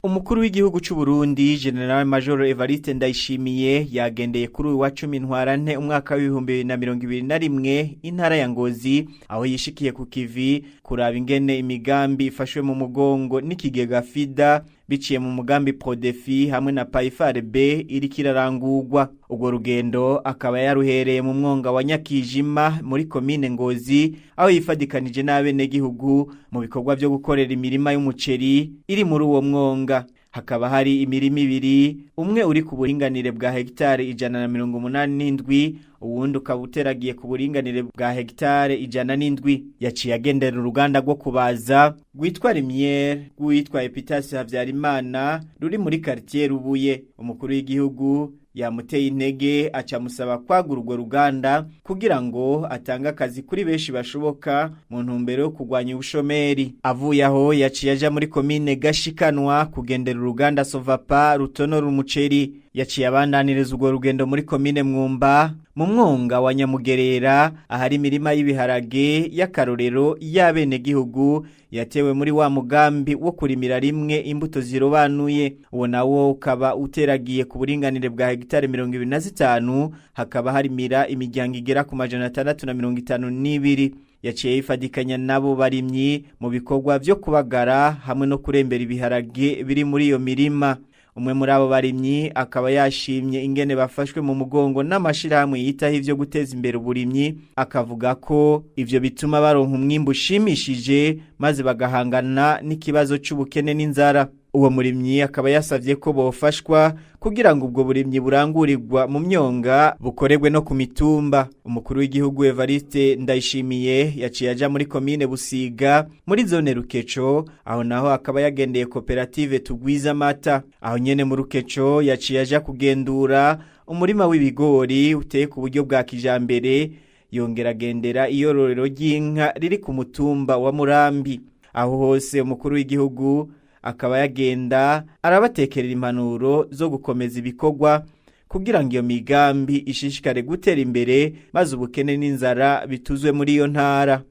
Umukuru w'igihugu c'u Burundi General Major Evariste Ndayishimiye yagendeye kuri uyu wa 10 ntwarante umwaka w'ibihumbi 2021 intara ya Ngozi, aho yishikiye ku kivi kuraba ingene imigambi ifashwe mu mugongo n'ikigega FIDA biciye mu mugambi Prodefi hamwe na Paifar B iri kirarangurwa. Ubwo rugendo akaba yaruhereye mu mwonga wa Nyakijima muri komine Ngozi, aho yifadikanije n'abenegihugu mu bikorwa byo gukorera imirima y'umuceri iri muri uwo mwonga. Hakaba hari imirima ibiri, umwe uri ku buringanire bwa hegitari 187, uwundi ukaba uteragiye ku buringanire bwa hegitari 107. Yaciye agendera uruganda rwo kubaza rwitwa Lumiere rwitwa Epitasi Habyarimana ruri muri quartier Rubuye. Umukuru w'igihugu yamuteye intege aca musaba kwagura urwo ruganda kugira ngo atange akazi kuri benshi bashoboka mu ntumbero yo kurwanya ubushomeri. Avuye aho yaciye aja muri komine Gashikanwa kugendera uruganda Sovapa rutonora umuceri. Yaciye abandaniriza urwo rugendo muri komine Mwumba mu mwonga wa Nyamugerera, ahari imirima y'ibiharage y'akarorero y'abenegihugu yatewe muri wa mugambi wo kurimira rimwe imbuto zirobanuye. Uwo nawo ukaba uteragiye ku buringanire bwa hegitari 25, hakaba harimira imiryango igera ku 652. Yaciye yifadikanya nabo barimyi mu bikorwa vyo kubagara hamwe no kurembera ibiharage biri muri iyo mirima. Umwe muri abo barimyi akaba yashimye ingene bafashwe mu mugongo n'amashirahamwe yitaho ivyo guteza imbere uburimyi, akavuga ko ivyo bituma baronka umwimbu ushimishije maze bagahangana n'ikibazo c'ubukene n'inzara. Uwo murimyi akaba yasavye ko bofashwa kugira ngo ubwo burimyi burangurirwa mu myonga bukorerwe no ku mitumba. Umukuru w'igihugu Evariste Ndayishimiye yaciye aja muri komine Busiga muri zone Rukeco, aho naho akaba yagendeye koperative Tugwiza Amata. Aho nyene mu Rukeco yaciye aja kugendura umurima w'ibigori uteye ku buryo bwa kijambere, yongera agendera iyororero ry'inka riri ku mutumba wa Murambi. Aho hose umukuru w'igihugu akaba yagenda arabatekerera impanuro zo gukomeza ibikorwa kugira ngo iyo migambi ishishikare gutera imbere maze ubukene n'inzara bituzwe muri iyo ntara.